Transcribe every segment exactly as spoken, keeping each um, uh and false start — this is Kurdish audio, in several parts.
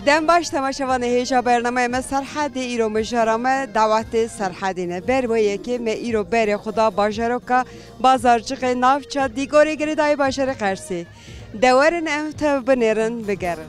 Dem baş temaşevanê hêja bernameya me Serhedê, îro mijara me dawetê Serhedê ne. Ber wê yekê me îro berê xwe da bajaroka Bazarcixê navça Dîgorê Girêdayê bajarê Qersê. De werin em tev binêrin bigerin.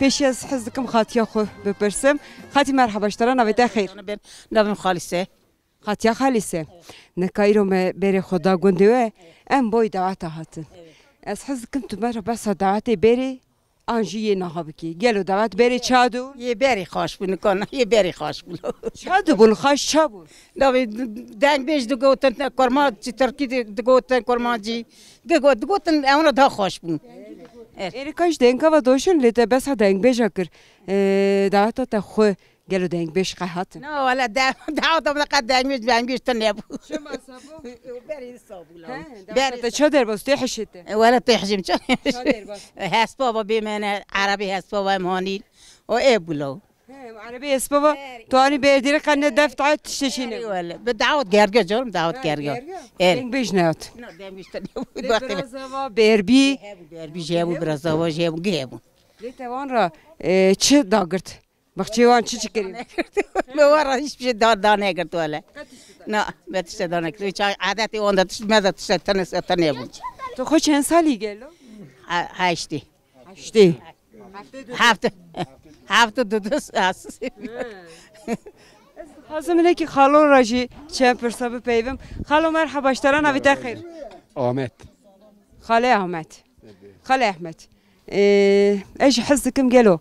Pêşî ez hez dikim xatiya xwe bipirsim. Xatî merheba ji te re, navê te xêr? Navê min Xalîse. Xatiya Xalîse. Nika îro me berê xwe da gundê we, em boy daweta hatin. Ez hez dikim tu me re behsa dawetê berê an jî yê niha bikî. Gelo dawet berê çad û? Yê berê xweş bû, nika na, yê berê xweş bû. Çad bûn, xweş ça bûn? Navê dengbêj digotin, kurmancî, tirkî di-, digotin, kurmancî. Digo-, digotin, ewna daha xweş bûn. Evet. Êrî kaş denga va doşin lê te behsa dengbêja kir. Ee, daweta te xwe gelo dengbêj qe hatin? Na, wele de-, daweta min qe dengbêj, dengbêj tune bû. Çima sabo? Berê sabo la. He, daweta te ça derbas, tê hişê te? E, wele tê hişê min ça? Ça derbas? Hespa va bê me ne, erebê hespa va em hanîn. O ê bû la. He, erebê hespa va. He. Tu anî berdîrê qe ne def taet tiştê çî ne? Wele. Bi dawet gerge canım, dawet gerge. Gerge? Evet. Dengbêj nehat. Na, dengbêj tune bû. Lê biraza va, berbî. Hebu berbî, jê bû, biraza va, jê bû, gê bû. Lê te wan ra, e, çi dagirt? Baxçeyê wan çi çi kirî? Me wan ra hiçbir şey da, da negirt wele. Na, me tişte da negirt. Çay adetê wan da tişt, me da tişte tene se tene bû. Tu xwe çend salî gelo? Ha-, heştê. Heştê. Hafte, hafte dudu sas. Ez dixwazim hinekî xalo ra jî çend pirsa bipeyvim. Xalo merheba, ji te re, navê te xêr? Ahmet. Xalê Ahmet. Xalê Ahmet. Ee, ez jî hez dikim gelo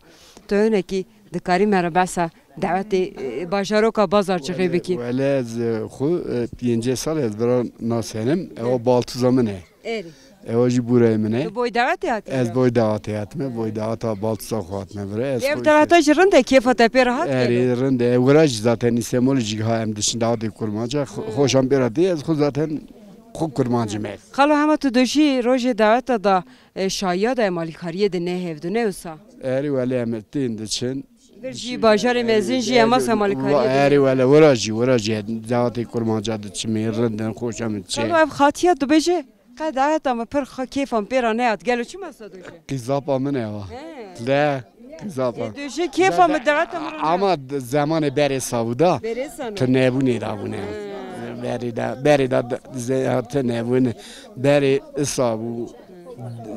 tu hinekî dikarî me re behsa dawetê, e, bajaroka Bazarcixê bikî. Wele ez, e, xwe, e, pêncî sal ez vira nas henim. Ewa baltuza min e. Erê. Ewa jî bûreyê min e. Tu boy dawetê hatî? Ez boy dawetê hatime, boy daweta baltuza xwe hatime vira. Ez ev xwe daweta jî rind e, kêfa te pê re hat gelo? Erê, rind e. Wira jî zaten Îstemolê jî ha em diçin dawetê kurmanca, xo-, xoşan pê re tê, ez xwe zaten xwe kurmancim e. Xalo hema tu dojî rojê daweta da, e, şahiya da malîkariyê de ne hevdû ne wisa? Erê wele em tên diçin. Vir jî bajarê mezin jî ema se malîkariyê de. Erê wele wira jî, wira jî dawetê kurmanca diçimê, rind in, xoşa min çê. Xalo ev xatiya dibêje, qe daweta min pir xwe kêfa min pê re nehat. Gelo çima sa dojê? Qîzapa min e wa. He. Le, qîzapa. Ê, dojê kêfa min daweta min re nehat. Ama d-, zemanê berê sabû da. Berê sana. Tu nebûnê da bûne. He. Berê da, berê da d-, ze-, tu nebûne. Berê isa bû.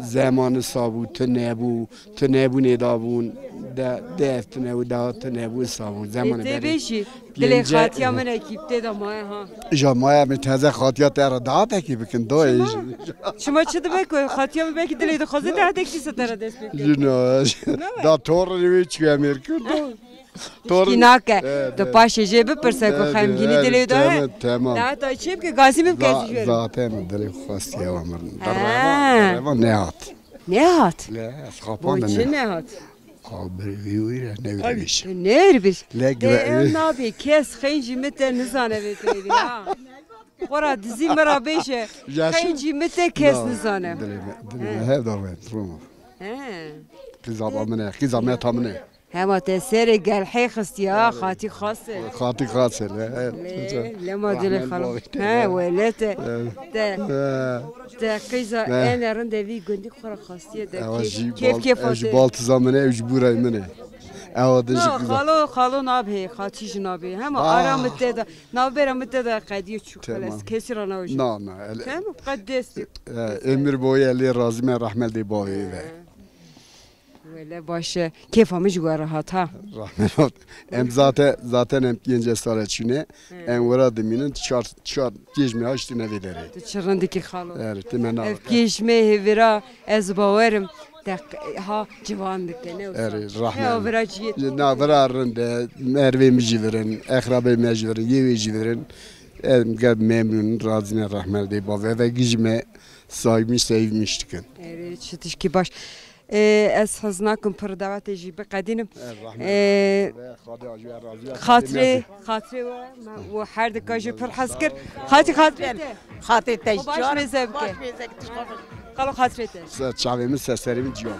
Zeman isa bû, tu nebû, tu nebûnê da bûn, de, dest tu nebû, da tu nebû, isa bûn. Zeman e, tê bêjî, dilê xatiya min ekî tê de maye ha. Ja maye min teze xatiya te re datekî bikin, do ê. Çima? Çima çi dibe ku xatiya min belkî dilê dixwaze datekî se te re dest pê bikin. Jina, da torrê wê çûye mêr kir, do. Tor- Tişkî nake. Evet, tu evet. Paşê jê bipirse ku, evet, xemgînî dilê de he. Tamam, tamam. Daha da çê bike, gazî min bike. Za-, zaten dilê xwestiye wa mirin. Ha. Dereva, dereva nehat. Nehat? Le, ez xapan de çi nehat. Qal bir wî wî re ne wî biş. Ne wî biş. Le, de ev nabê kes xencî min te nizane vê tevî ha. Xora dizî min ra bêje. Xencî min te kes nizane. Dilê me, dilê me hev dar ve, Roma. He. Qîza ba min e, qîza meta min e. Hema te serê gelhê xistiya, xatî xas e. Xatî xas e, le, he. Le, lema dilê xalo. He, wele te. Te. Te qîza ene rinde vî gundî xora xastiye de. Kêf, kêf, kêf. Ji baltiza min e, ji bûrey min e. Ewa de ji qîza. Xalo, xalo nabê, xatî jî nabê. Hema ara min te de, navbera min te de qediye çû xeles. Kesî ra navê. Na, na. Temam, qed destê. Emir boye lê razî me, rehmet lê bavê ve. Wele baş e. Kêfa min ji we re hat ha. Rahmet. Em zaten, zaten em pêncî sal e çûne. Em wira dimînin, çar, çar kêjmê ha ji tine vê derê. Tu çi rindikî xalo. Er, tine na. Ev kêjmê hêvira ez bawerim. Te q-, ha ciwan dike, ne wisa. Er, rahmet. Ne o vira ciyê. Na vira rind e, mervê min jî virin, exrabê me jî virin, yê wê jî virin. Em gel memnun, razî ne, rahmet lê bavê ve gijme saymış sevmiş dikin. Erê, çi tişkî baş. Ee, ez hez nakim pir dawetê jî biqedînim. Ez zehmet Ee, ve Xwedê ji we razî be. Xatirê, xatirê we me û her dika jî pir hez kir. Xatî xatirê te. Xatê te Xwe baş jî mêze bike. Baş mêze bike. Qalo xatirê te. Ser çavê min, ser serê min ciwan.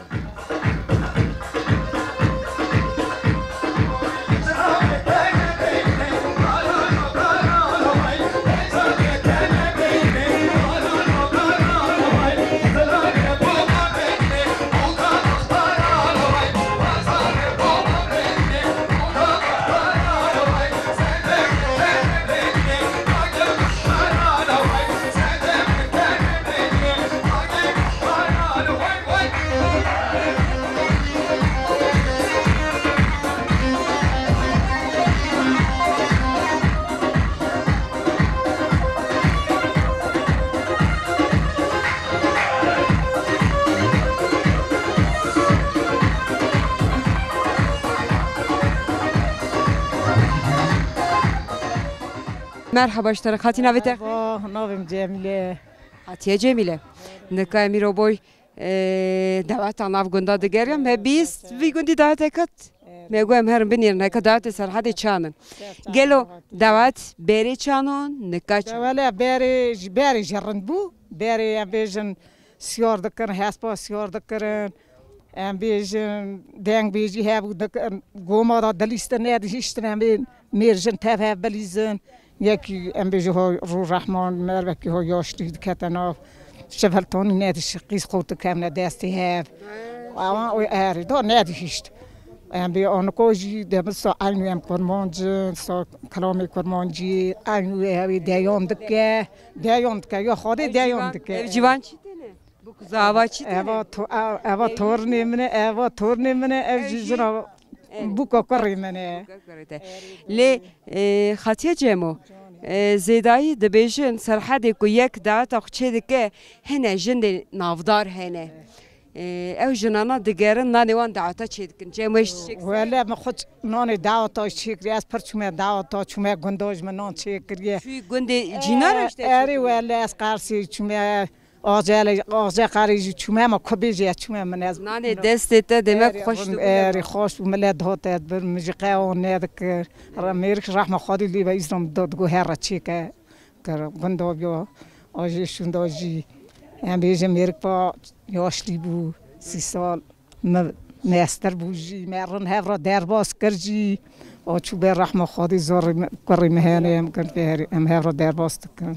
Merhaba ji te re. Xatî navê te? Merhaba, navê min Cemîle. Xatiye Cemîle. Nika em îro boy, e, daweta nav gunda digeriya. Me bîst vî gundî dawetek hat. Me got em herin binêrin, heke dawetê Serhedê çanin. Gelo dawet berê çanon, nika çanon? Wele berê, berê jî rind bû. Berê em bêjin siyar dikirin, hespa siyar dikirin. Em bêjin, deng bêjî hebû dikin, goma da dilîstin, nedihiştin, em ê mêr jin tev hev bilîzin. Yekî em bêjin ho rû rehman, mervekî ho yaşlî dikete nav. Şeveltonî nedişi, qîz xo dikevne destê hev. Awan o erê da nedihişt. Em bê aniko jî demin sa eynû em kurmancin, sa kilamê kurmancî, eynû ew ê deyan dike, deyan dike, ya Xwedê deyan dike. Ev ciwan çi têne? Bûk zava çi têne? Eva to-, ev-, eva tornê min e, eva tornê min e, ev jî jina bûka kurê min e. Lê, e, Xatiye Cemo, e, zêdayî dibêjin Serhedê ku yek daweta xwe çêdike, hene jindê navdar hene. E, ew jinana digerin nanê wan daweta çêdikin. Cemo, ez çêk. Wele min xwe ç-, nanê daweta çêkiriye, ez pir çûme daweta, çûme gunda ji min nan çêkiriye. Çûyî gundê cîna re işte. Erê wele ez Qarsê çûme. Axcelê, axce qarê jî çûme, ma ku bêjê ez çûme, min ez. Nanê destê te demek xweş dibû. Erê, xweş bû, millet dihat ez bir, min jî qewan nedikir. Mêrik rahma Xwedê lê be, îzram da digo here çêke. Kir, gunda biyo, a jê şûnda jî. Em bêjin mêrik pa yaşlî bû, sî sal. Me, me ester bû jî, me rin hev re derbas kir jî. O çû be rehma Xwedê, zorê me, kurê me hene, em kin fêrî, em hev re derbas dikin.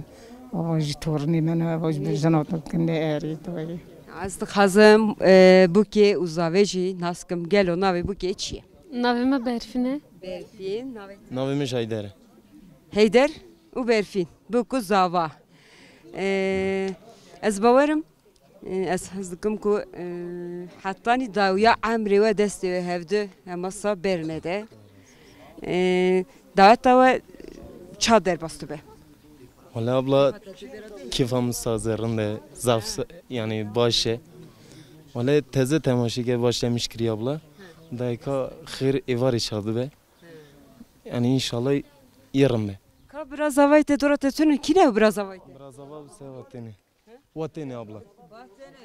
O jî tornê min e, o jî bi jina dikin, ne erê doyê. Ez dixwazim, e, bûkê û zavê jî nas kim. Gelo navê bûkê çi ye? Navê me Berfîn e. Berfîn, navê te? Navê min jî Heyder e. Heyder û Berfîn, bûk û zava. E, ez bawerim, E, ez hez dikim ku, e, hetanî dawiya emrê we destê we hevdu hema sa bernede. E, daweta we ça derbas dibe? Wele abla, kêfa min saz e, rind e, zaf se-, yani baş e. Wele teze temaşe ke baş demiş kiriye abla. Dayka xêr êvarê ça dibe. Yani inşallah yê rind be. Ka birazavayê te dora te tune, kî ne birazavayê te? Birazava bi seva tenê. Wa tenê abla.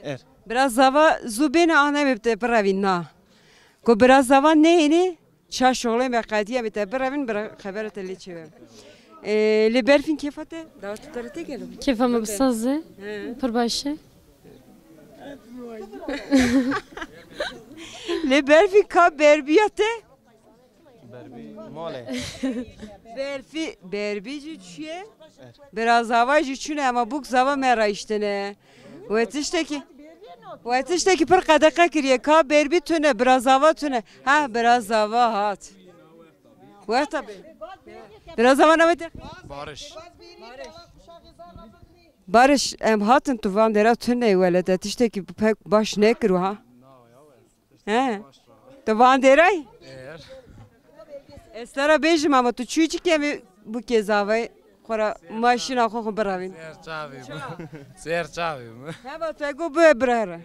Er. Birazava zû bêne, an em ê bi te birevîn na. Ku birazava neyêne, ça şoxlê me qediye, em ê te birevîn, bira xebera te lê çêbe. Ee, lê Berfîn kêfa te? Dawa tu te re tê gelo? Kêfa me bi saz e. He. Pir baş e. Lê Berfîn ka berbiya te? Berbî mal e. Berfî, berbî jî çûye. Birazava jî çûne, ema bûk zava me rayiştine. We tiştekî, we tiştekî pir qedexe kiriye. Ka berbî tune, birazava tune. Ha, birazava hat. Wexta be. Birazava navê te? Barış. Barış, em hatin tu van dera tune, wele te tiştekî pek baş nekir ha. He. Tu van dêray? Eer. Ez te re bêjim ama tu çûyî çi kemî bûkê zavayê xwe re maşîna xwe xwe biravîn. Sêr çavê min. Sêr çavê min. Hema tu ego bê birere.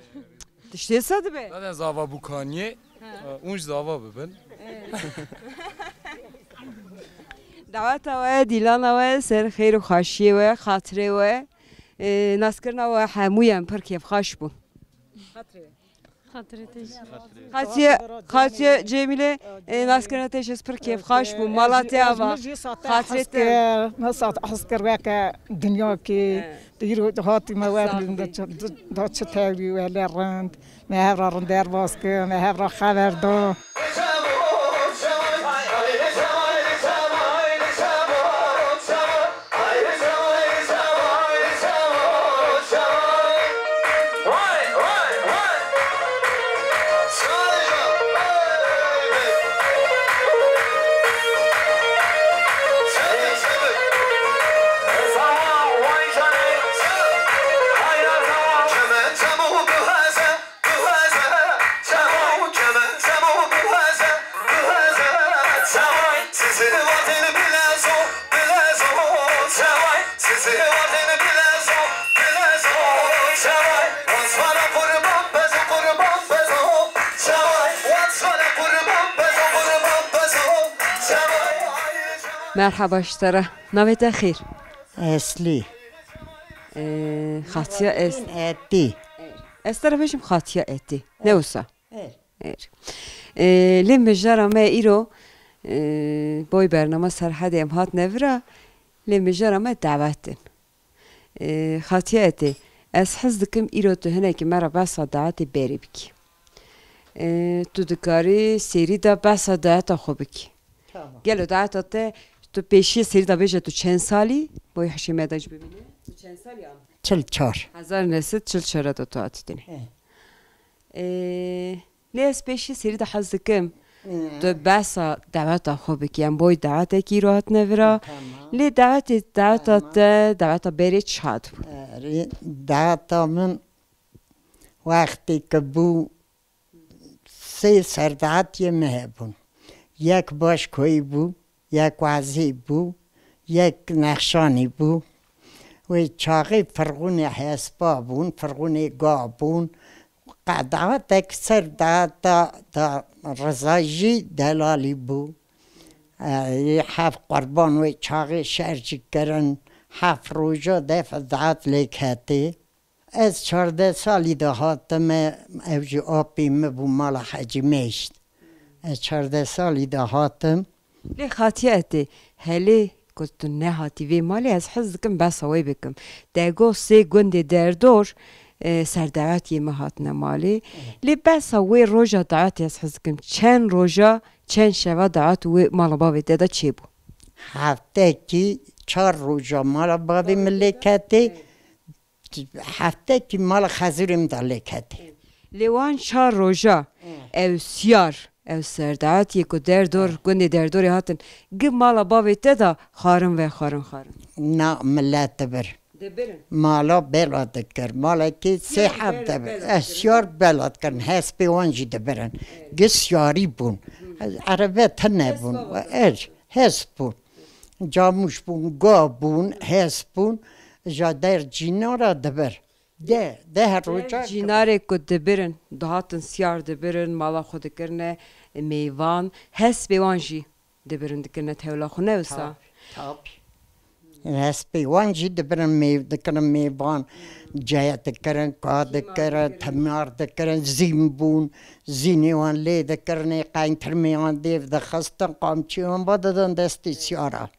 Tiştê se dibe? Zaten zava bûkaniyê. He. Ûn jî zava bibin. Daweta we, dîlana we, ser xêr û xaşiyê we, xatirê we. E, naskirina we hemûyan pir kêfxaş bû. Xatirê we. Xatirê te jî. Xatiye, Xatiye Cemîle, e, naskirina te jî ez pir kêfxweş bûm. Mala te ava. Xatirê te. Me saet hez kir weke dinyakê. He. Îro hatî me wer da çi, da çi tevlî wele rind. Me hev re rind derbas kir, me hev re xeber da. Merhaba ji te re. Navê te xêr? Eslî. Ee, Xatiya Ez. Etî. Ez te re bêjim Xatiya Etî. Ne wisa? Êr. Êr. Ee, lê mijara me îro, ee, boy bernama Serhedê em hatine vira, lê mijara me dawet in. Ee, Xatiya Etê, ez hez dikim îro tu hinekî me re behsa dawetê berê bikî. Ee, tu dikarî serî de behsa daweta xwe bikî. Tamam. Gelo daweta te, tu pêşiyê serî de bêje tu çend salî, boy hişê me de jî bibîne. Tu çend salî an? Çil çar. Hezar neh sed çil çar de tu hatî dinê. He. Ee, lê ez pêşî serî de hez dikim. Hı. Tu behsa daweta xwe bikî. Em boy dawetekî îro hatine vira. Tamam. Lê dawetê, daweta Tamam. te, daweta berê çi hat bû? Erê, daweta min wextê ke bû, sê serdaetiyê me hebûn. Yek Başkoyî bû, yek Wezî bû, yek Nexşanî bû. Wê çaxê firxûnê hespa bûn, firxûnê ga bûn. Qedatek ser da, da, da Riza jî delalî bû. E, yê heft qurban wê çaxê şer jî kirin, heft roja def daet lê ketê. Ez çardeh salî de hatime, ew jî apê min bû mala Hecî Meşt. Ez çardeh salî de hatim. Lê Xatiye Etê, helê ku tu nehatî vê malê, ez hez dikim behsa wê bikim. Te got sê gundê derdor, e, ser dawetiyê me hatine malê. Evet. Lê behsa wê roja dawetê ez hez dikim. Çend roja, çend şeva dawet wê mala bavê te de çêbû? Heftekî çar roja mala bavê min lê ketê. Heftekî mala xezûrê min de lê ketê. Lê wan çar roja Hı. ew siyar, ew serdaetiyê ku derdor, Hı. gundê derdorê hatin, gi mala bavê te de xwarin vexwarin xwarin. Na, millet dibir. Dibirin. Mala bela dikir. Malekî sê Siyar heb bela, dibir. bela Eh, dikir. Siyar bela dikirin. Hespê wan jî dibirin. Evet. Gi siyarî bûn. Hı. Erebe tine Hespa bûn. bûn. Er, hes bûn. Camûş bûn, ga bûn, hes bûn. Ja der cînara dibir. De, de her roja Cînarê ku dibirin, dihatin siyar dibirin, mala xwe dikirine mêvan, hespê wan jî dibirin, dikirine tewla xwe, ne wisa? Tabii, tabii. Hespê wan jî dibirin, mêv-, dikirin mêvan, ceye dikirin, ka dikirin, timar dikirin, zîn bûn, zînê wan lê dikirin, ê qeyntirmê wan dêv dixistin, qamçiyê wan ba didin destê siyara.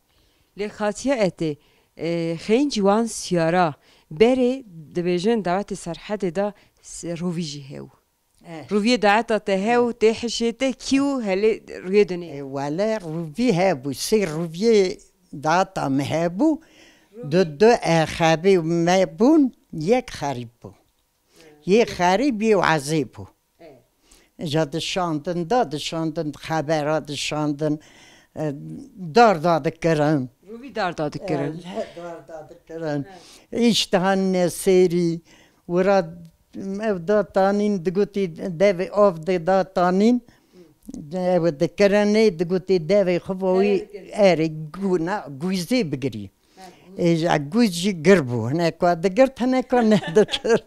Lê Xatiye Etê, e, xêncî wan siyara berê dibêjin dawetê Serhedê de s-, rovî jî hew. Eh. Roviyê daweta te hew, Eh. tê hişê te kî û helê rûyê dinê? E, wele rovî hebû, sê roviyê daweta me hebû, du du exebê me bûn, yek xerîb bû. Yê xerîb, yê wezê bû. E. Ja dişandin, da dişandin, xebera dişandin, e, dar da dikirin. Rûvî dar da dikirin. E, dar da dikirin. E. Îştihan nesêrî, wira ev da tanîn, digotî devê av de da tanîn, ew dikirin, nê digotî devê xwe bo wî Ere dikirin. erê guna, gûzê bigirî. Ê, ji gûz jî gir bû. Hineka digirt, hineka nedigir.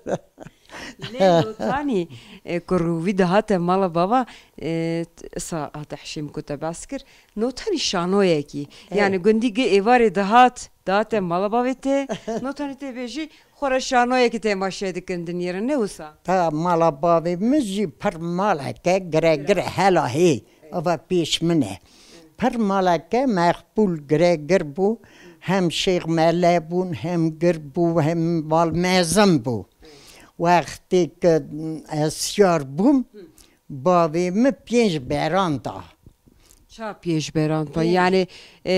Lê notanî, e, ku rûvî dihate mala bava, e, t-, isa hate hişê min ku te behs kir, notanî şanoyekî. Evet. Yani gundî gi êvarê dihat, dihate mala bavê te, notanî tê bêjî, Xwe re şanoyekî temaşe dikin dinêrin, ne wisa? Ta mala bavê min jî pir maleke giregir hela hê. Ava pêş min e. Pir maleke mexbûl giregir bû. Hem şêx mele bûn, hem gir bû, hem mal mezin bû. Wextê ku ez siyar bûm, bavê min pênc beran da. Ça pênc beran da? Pênc. Yani, e,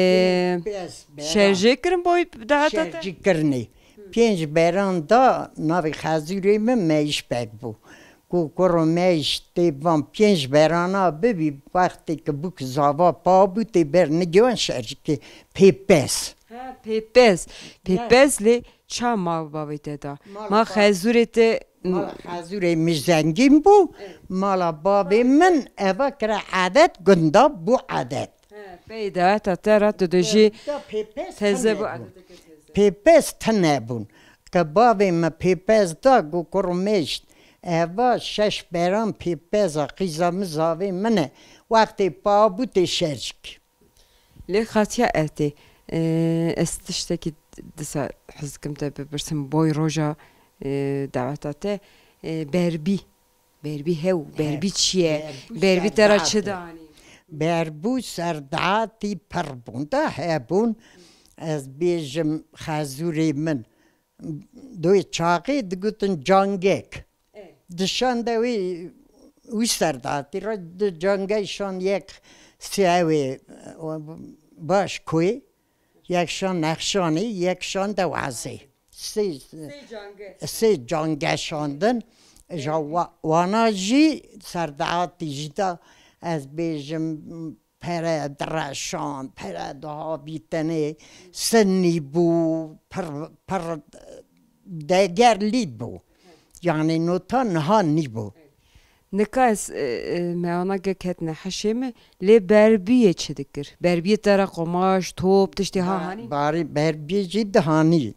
pênc beran. Şerjê kirin boy deheta te? Şerjî kirinê. Pênc beran da navê xezûrê min Meyişbeg bû. Ku kuro Meyş tê van pênc berana bibî, wextê ki bûk zava pa bû, tê ber nigiwan şerjikê pêpez. Ha, pêpez. Ya. Pêpez lê ça ma bavê te da? Mala Ma pa- xezûrê te Mala xezûrê min zengîn bû, Evet. Mala bavê min eva kira edet, gunda bû edet. He, peyda ta te ra tu de jî Da pêpez teze tune bû bûn. Edeteke teze. Pêpez tune bûn. Ke bavê min pêpez da, gu kurmêşt. Eva şeş beran pêpeza qîza min zavê min e. Wextê pa bû tê şerjik. Lê xatiya etê, e, ez tiştekî disa hez dikim te bipirsim, boy roja, e, daweta te, e, berbî. Berbî hew, He, berbî çi ye? Berbî Berbî te ra çi serdatî. Danî? Berbû serdatî pir bûn da hebûn. Ez bêjim xezûrê min. Doyê çaxê digotin cangek. E. Dişande wî, wî serdatî re di cangey şand yek siyewê, e, baş koyê, yek şand nexşanê, yek şand de wazê. Sê, Sê cange. Sê cange şandin. Ja wa-, wana jî serdatî jî de ez bêjim, pere direşan, pere dihavîtinê, sinî bû, pir, pir degerlî bû. Yanî nota niha nîbû. Nika ez, e, e, me ana ge ketine heşê me, lê berbiyê çi dikir? Berbiyê te ra qomaş, top, tiştê ha Ba-, hanî? Barî berbiyê jî dihanî.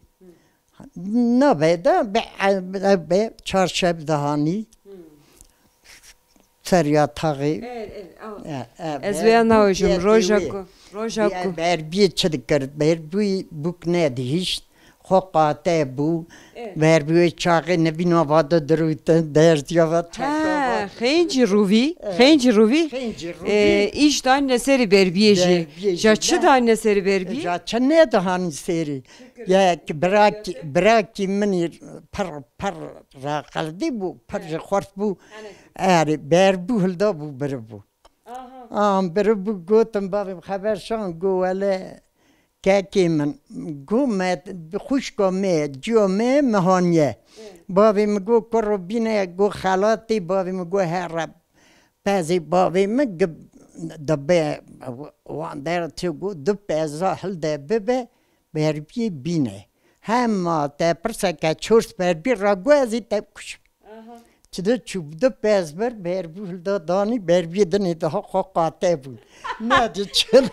Nabe de be, be çarşev dihanî. Ser yataxê. Evet, evet, ama E, e, Ez vêya berbû nawêjim, diye roja têwê. Ku, roja Diye ku. Berbiyê çi dikir? Berbûyî bûk nedihişt. Xwe qate bû. Evet. Berbûyê çaxê nevîna va de dirûtin, derdiya va Ha, çaxa va. Xêncî rûvî, Evet. Xêncî rûvî. Xêncî rûvî. E, îş danîne serê berbiyê jî. Berbiyê jî, Ça çi ne? Danîne serê berbiyê? Ça çi nedihanî serê? Yek birakî, birakî min î pir, pir raqildî bû, pir ji xurt bû. Hene. Erê, ber bû, hilda bû, biri bû. Aha. An biri bû, gotim, bavê xeber şan, go wele kekê min. Go me, xwişka me, ciyo me, mihaniye. Evet. Bavê min go, kuro bîne, go xelatê, bavê min go here. Pezê bavê min gi-, dibe wan der çi got, du peza hilde bibe, berbiyê bîne. Hema te pirseke çors berbî ra got, ez ê te bikujim. Aha. Çi de çû du pez bir, berbû hilda danî, berbiyê dinê daha xwe qate bûn. Ne de çi. Kes,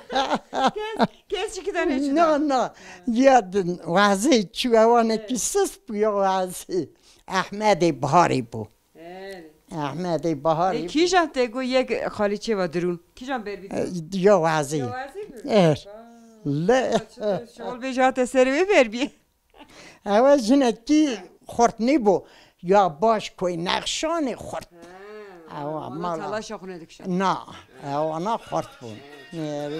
kes çi kidane çi Na, da? Na. Ya din, wazê çû ewanekî Evet. Sist bû ya wazê. Ehmedê Biharê bû. Erê. Ehmedê Baharî. Ê, kîjan te got yek xalîçê va dirûn? Kîjan ber bî? E, dirûn? Ya wazî. Ya wazî bû? Er. Vay. Le. Şol bêje hate serê wê ber bî. Ew jinekî xurt nîbû. Ya baş koy nexşanê xurt. Ha, Ewa, wana mala. Talaşa xwe nedikişe. Na, ewana xurt bûn. Erê.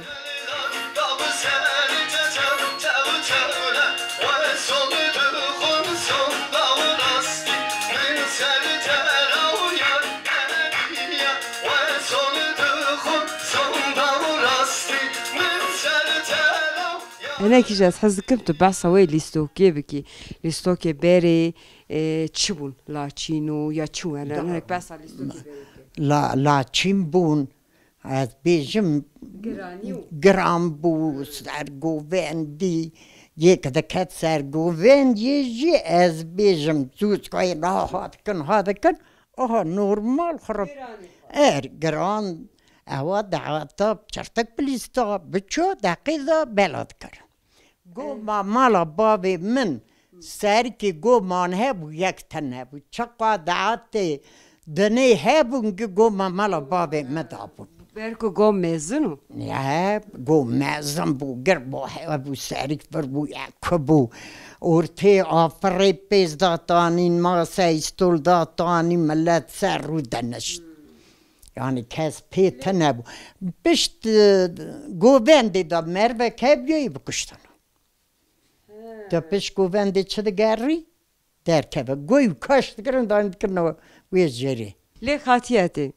Hinekî jî ez hez dikim tu behsa wê lîstokê bikî. Lîstokê berê, e, çi bûn? Laçîn û ya çi were? Da- Hinek behsa lîstokê berê bike. La-, laçîn bûn. Ez bêjim, Giranî û giran bû, sergovendî, yek diket sergovendiyê jî ez bêjim, zûzkayê niha ha dikin, ha dikin, aha normal xirab. Giranî. Er, giran, ewa deweta çirtik bilîsta, biço, deqê de bela dikir. Go ma mala bavê min, serikê go man hebû, yek tene bû. Çiqa deatê dinê hebûn, gi go ma mala bavê min dabûn. Ber ku go mezin û? Ya, go mezin bû, gir bû, hebû, serik vir bû, yek bû. Ortê afirê pêz datanîn, masey stol datanîn, millet ser rû denişt. Yani kes pê tine bû. Pişt, e, govendê de mervek hebûyê bikuştin. He. De pişt govendê çi digerî? Derkeve. Goy û kaş dikirin, dan dikirine wê jêrê. Lê xatiyetê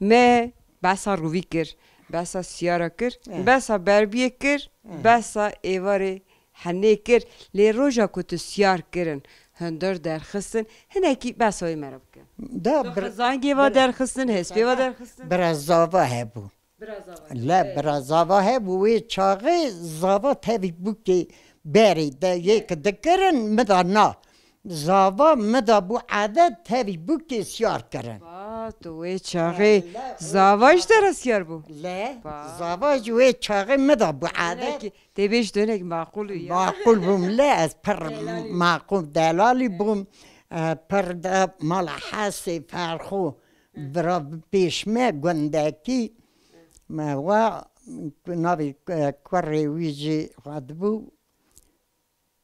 me behsa rûvî kir, behsa siyara kir, Eh. behsa berbiyê kir, Eh. behsa êvarê henê kir. Lê roja ku tu siyar kirin, hundir derxistin, hinekî behsa wê me re bike. Da Tu bir- xizangê va bir- derxistin, hespê va derxistin. Bira zava hebû. Bira zava. Le Evet. bira zava hebû, wê çaxê zava tevî bûkê berê de yê ki dikirin, mi da na. Zava mi da bû edet tevî bûkê siyar kirin. Va, tu wê çaxê Le, le, zava ji te re siyar bû. Le, Va. zava ji wê çaxê mi da bû edet. Dönekî, tê bêj dönek maqûl û ya. Maqûl bûm, le ez pir Delalî. maqûl delalî bûm. E, pir de mala Hesê Ferxo bira bi pêş me gundekî. Me wa navê, e, kurê wî jî xwedibû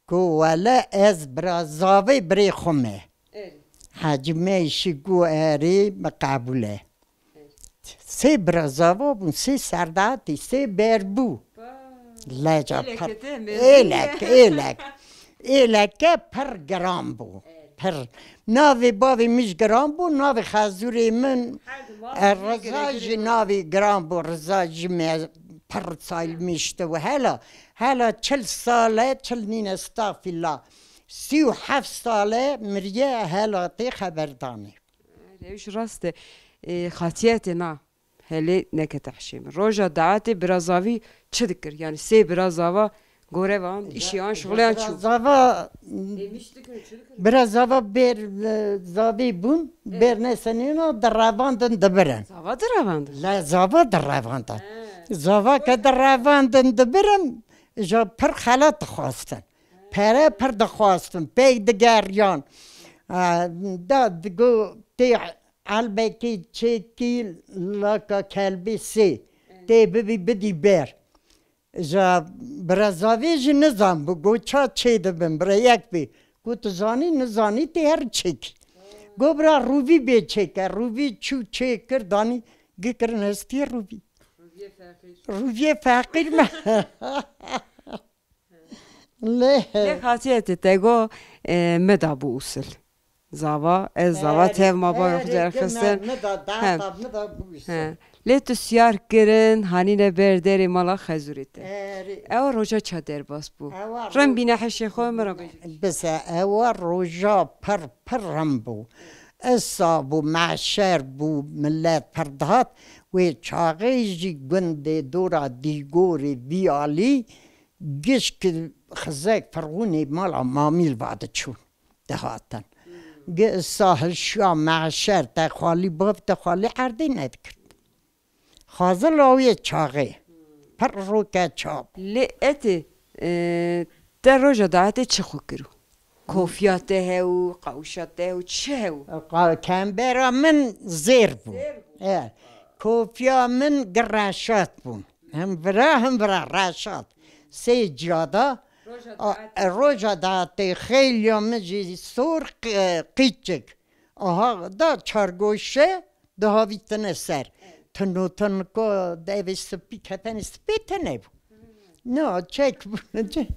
ku wele ez bira zavê birê xwe me. Erê. Hecî me jî got erê, me qebûl e. Sê bira zava bûn, sê serdatî, sê ber bû. Leca Êleke pir. te mezin Êlek, e. êlek. Êleke pir giran bû. Pir. Navê bavê min jî giran bû, navê xezûrê min, Her di mal e, bir Riza kere jî kere. navê giran bû. Riza jî me pir sayilmişti û hela, hela çil sal e, çil nîne, estağfirullah. Sî û heft sal e miriye, hela tê xeberdanê. Rewş rast e. E, xatiyetê na. Helê nekete hişê min. Roja daetê birazavî çi dikir? Yani sê birazava gore van, işê an şixuleyan çû. Birazava, Êmiş dikirin, çi dikirin? birazava ber, e, zavî bûn, Evet. ber nesenîna direvandin dibirin. Zava direvandin? Le zava direvandin. He. Zava ke direvandin dibirin, ja pir xelat dixwastin. Pere pir dixwastin, pey digeriyan. E, da digo tê Elbekî çêkî laka kelbî sê. Tê bibî bidî ber. Ja birazavê jî nizan bû, go ça çê dibin, bira yek bê. Go tu zanî, nizanî tê her çêkî. Go bira rûvî bê çêke, rûvî çû çê kir, danî gikirin hestiyê rûvî. Rûviyê feqîr. Rûviyê feqîr me. Lê Lê xatiyetê te go, e, me da bû usil. Zava, ez zava Erê, tev ma bar erê, xwe derxistin. Me, me da, da, He. da, me da bû usil. He. Lê tu siyar kirin, hanîne ber derê mala xezûrê te. Erê. Ewa roja ça derbas bû. Ewa Rin ro- bîne heşê xwe min re bêje. Bise, ewa roja pir, pir rin bû. Isa bû, meşer bû, millet pir dihat. Wê çaxê jî gundê dora Dîgorê Vîyalî, Gişk xizek firxûnê mala Mamîl va diçûn, dihatin. Gi sahil şiya meşer te xalî bav te xalî erdê nedikirt. Xazil lawiyê çaxê. Pir roke çap. Lê etê, e, te roja daetê çi xwe kiro? Kofiya te hew, qawşa te hew, çi hew? Qa-, kembera min zêr bû. Zêr bû. E, kofiya min gi reşat bûn. Him vira, him vira reşat. Sê ciyada, Roja a, daetê. roja daetê xêliya min jî sor qi-, qîçik. Aha, da çargoşe, dihavîtine ser. Tino tinko devê spî, kefenê spî tine bû. No, çek bû, çek.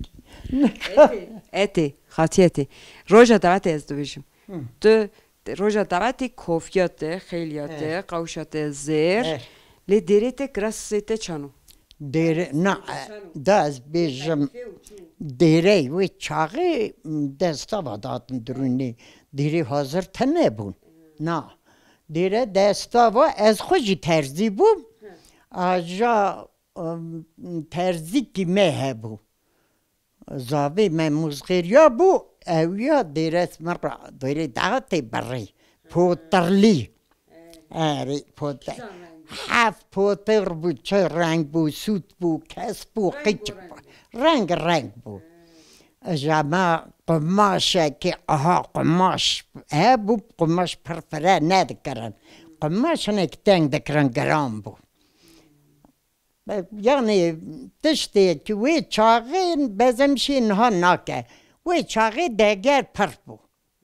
Etê, etê, xatiyetê. Roja daetê ez dibêjim. Hı. Tu, te, roja daetê kofiya te, xêliya te, Evet. qawşa te zêr. Evet. Lê dêrê te, kirasê te çano? Dêrê, na, Çano? da ez bêjim, Berfê û çû. dêrey wê çaxê destava datin dirûnê. Dêrê hazir tine bûn. Na. Dêre destava ez xwe jî terzî bûm. Hı. Aja, ım, terzîkî me hebû. Zavê me muzxêriya bû, ew ya dêres min ra, dêrê daxê birî. Potirlî. Erê, potir. Çijan reng? Heft potir bû, çi reng bû, sût bû, kes bû, Reng qîç bû, bû. reng bû. Reng reng bû. Ji me qumaşekî, aha qumaş hebû, qumaş pir fire nedikirin. Qumaş hinek teng dikirin, giran bû. Yanî tiştê ki wê çaxê bezem şî niha nake. Wê çaxê deger pir bû.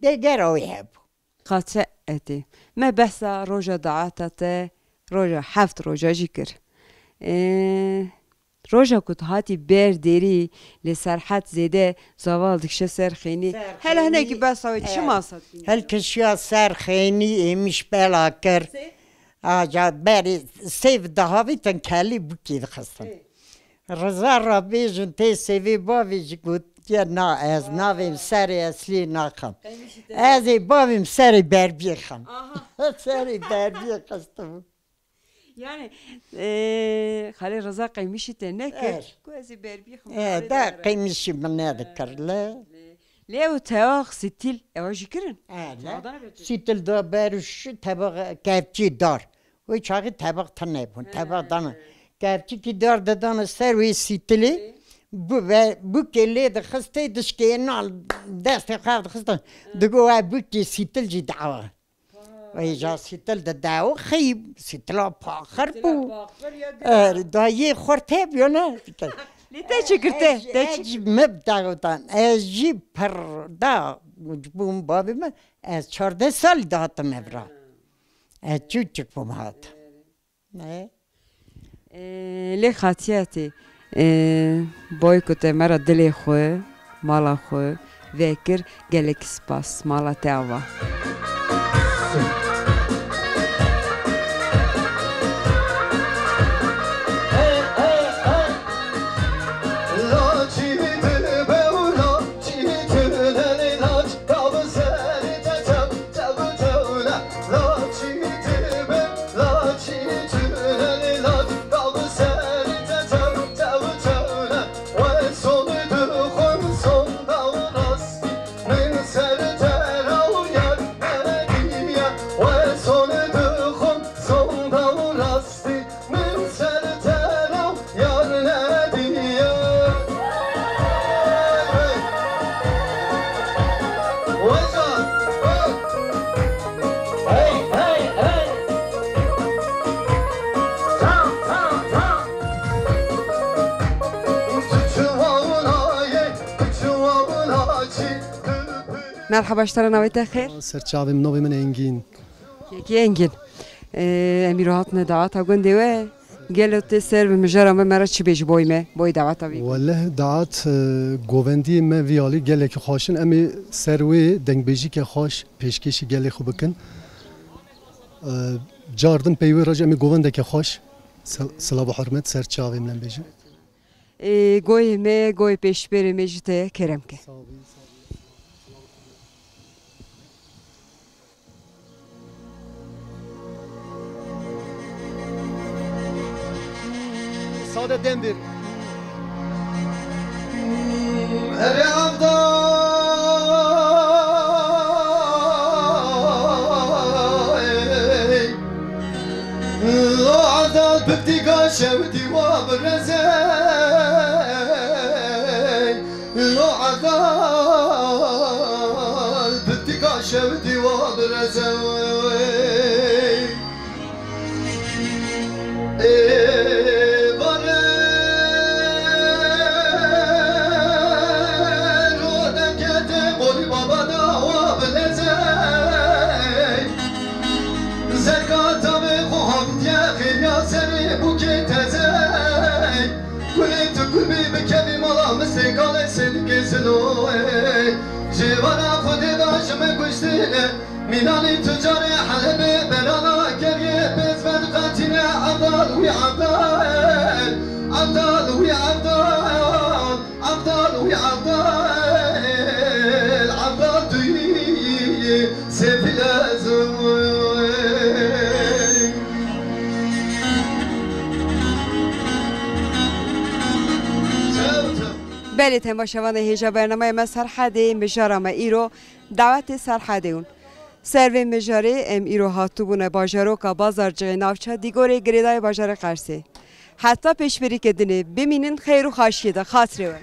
Degera wê hebû. Qatî etê. Me behsa roja daata te, roja heft roja jî kir. Ê, roja ku tu hatî ber dêrî lê Serhed zêde zaval dikişe ser xênî. Ser Hele hinekî xênî, behsa wê çi e, masa dikî? Hilkişiya ser xênî êmiş bela kir. Sê? Aca berê sêv dihavîtin kelî bûkî dixistin. Sê. Riza rabêjin tê sêvê bavê jî gotiye, na, ez navêm serê eslî naxim. Qeymîşî te. Ez ê bavêm serê berbiyê xim. Aha. Serê berbiyê xistibû. Yani, e, Xalê Riza qeymîşî te nekir. Er. Ku ez ê berbiyê xim. E, xalê da dara. Qeymîşî min nedikir, le. Lê ew tewax sîtil, ewa jî kirin? E, le. Tewax dana berçe. Sîtil da ber û şu tebax kevçî dar. Wê çaxî tebax tune bûn. He. Tebax dana. Kevçikî dar didana ser wê sîtilê. Ê? Bu ve, bûkê lê dixistê dişkê nan destê xwe dixistin. He. Digo we bûkê sîtil jî dawa. Vay. Vay, ja sîtil de dawo xeyî, sîtila paxir bû. Sîtila paxir ya. Er, da yê xurt hebû ne? Lê te çi kir te? Ez, te ez çi jî kir? Me dawotan. Ez jî pir da bûm bavê me. Ez çardeh salî dihatim evra. Ha. Ez çûçik bûm hat. Ne? Ee, lê xatiyetê, ee, boy ku te me re dilê xwe, mala xwe vekir, gelek spas. Mala te ava. Merhaba, ji te re, navê te xêr? Ser çavê min, navê min Engîn. Kekê Engîn. Ee, em îro hatine daweta gundê we. Gelo tê ser bi mijara me, me re çi bêjî boy me, boy daweta vî? Weleh dawet, e, govendiyê me vî alî gelekî xweş in. Em ê ser wê dengbêjîke xweş pêşkêşî gelê xwe bikin. E, car din pey wê re jî em ê govendeke xweş, sil-, silav û hurmet ser çavê min em bêjin. Ê, goyê me, goyê pêşberê me ji te kerem ke. Sağ olun, sağ olun. Sade Demir. Erê avda, ey. Lo azal bibdî gaşew dîwa birezey. Lo azal bibdî gaşew dîwa birezey. Ê bare ro dekete qolî baba da wa bilezey. Zerka tavê xwe havitiye xêriya serê bûkê tezey. Gulê tu gul bî bikevî mala misê galê sêdikê ziloyê. Jêvara Xwedê da ji me kuştîne. Mînanî tu carê Helebê berana keriyê pêz ben qetîne Evdal wî Evdal. Evdal wî Evdal. Evdal wî Evdal, Evdal tu yî sêfîl ez im. Belê, temaşevanê hêja bernameya me Serhedê, mijara me îro dawetê Serhedê hûn. Ser vê mijarê em îro hatibûne bajaroka Bazarcixê navça Dîgorê girêdayê bajarê Qersê. Heta pêşberîkê dinê bimînin xeyr û xaşiyê de, xatirê we.